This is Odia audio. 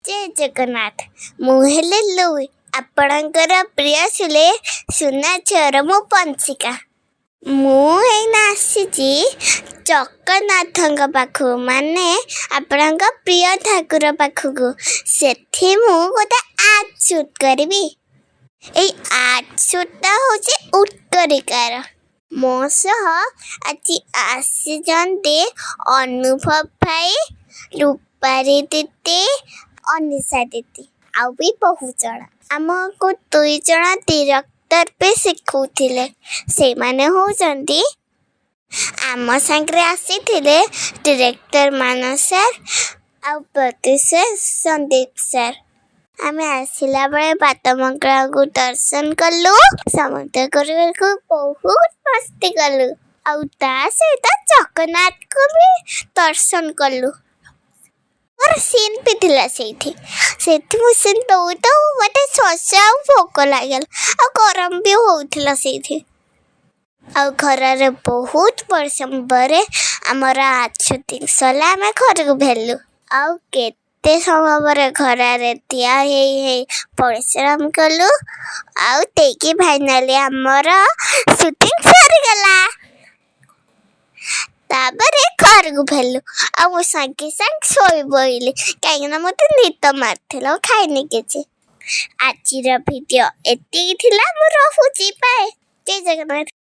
ଜୟ ଜଗନ୍ନାଥ। ମୁଁ ହେଲି ଲୁଇ, ଆପଣଙ୍କର ପ୍ରିୟ ସୁଲେ ସୁନା ଝିଅର ମୁଁ ପଞ୍ଚିକା। ମୁଁ ଏଇନା ଆସିଛି ଜଗନ୍ନାଥଙ୍କ ପାଖକୁ, ମାନେ ଆପଣଙ୍କ ପ୍ରିୟ ଠାକୁର ପାଖକୁ। ସେଠି ମୁଁ ଗୋଟେ ଆର୍ଟ ସୁଟ୍ କରିବି। ଏଇ ଆର୍ଟ ସୁଟ୍ଟା ହେଉଛି ଉତ୍ତରିକାର। ମୋ ସହ ଆଜି ଆସିଛନ୍ତି ଅନୁଭବ ଭାଇ, ରୂପାରୀ ଦିଦି, ଅନିଶା ଦିଦି ଆଉ ବି ବହୁତ ଜଣ। ଆମକୁ ଦୁଇ ଜଣ ଡିରେକ୍ଟର ବି ଶିଖଉଥିଲେ। ସେଇମାନେ ହେଉଛନ୍ତି, ଆମ ସାଙ୍ଗରେ ଆସିଥିଲେ ଡିରେକ୍ଟର ମାନସ ସାର୍ ଆଉ ପ୍ରଡ୍ୟୁସର ସନ୍ଦୀପ ସାର୍। ଆମେ ଆସିଲା ବେଳେ ବାଟମଙ୍ଗଳାଙ୍କୁ ଦର୍ଶନ କଲୁ, ସମୁଦ୍ର କରିବାକୁ ବହୁତ ମସ୍ତି କଲୁ ଆଉ ତା ସହିତ ଜଗନ୍ନାଥଙ୍କୁ ବି ଦର୍ଶନ କଲୁ। ମୋର ସିନ୍ ବି ଥିଲା ସେଇଠି। ସେଠି ମୁଁ ସିନ୍ ଦଉ ଦଉ ମୋତେ ଶୋଷ ଆଉ ଭୋକ ଲାଗିଲା ଆଉ ଗରମ ବି ହେଉଥିଲା ସେଇଠି। ଆଉ ଖରାରେ ବହୁତ ପରିଶ୍ରମ ପରେ ଆମର ସୁଟିଂ ସରିଲା, ଆମେ ଘରକୁ ଫେରିଲୁ। ଆଉ କେତେ ସମୟ ପରେ ଖରାରେ ଠିଆ ହେଇ ହେଇ ପରିଶ୍ରମ କଲୁ ଆଉ ଦେଇକି ଫାଇନାଲି ଆମର ସୁଟିଂ ସରିଗଲା। ତାପରେ ଘରକୁ ଫେରିଲୁ ଆଉ ମୁଁ ସାଙ୍ଗେ ସାଙ୍ଗେ ଶୋଇ ପଡ଼ିଲି, କାହିଁକିନା ମୋତେ ନିଦ ମାରିଥିଲା ଆଉ ଖାଇନି କିଛି। ଆଜିର ଭିଡ଼ିଓ ଏତିକି ଥିଲା। ମୁଁ ରହୁଛି, ବାଏ, ଜୟ ଜଗନ୍ନାଥ।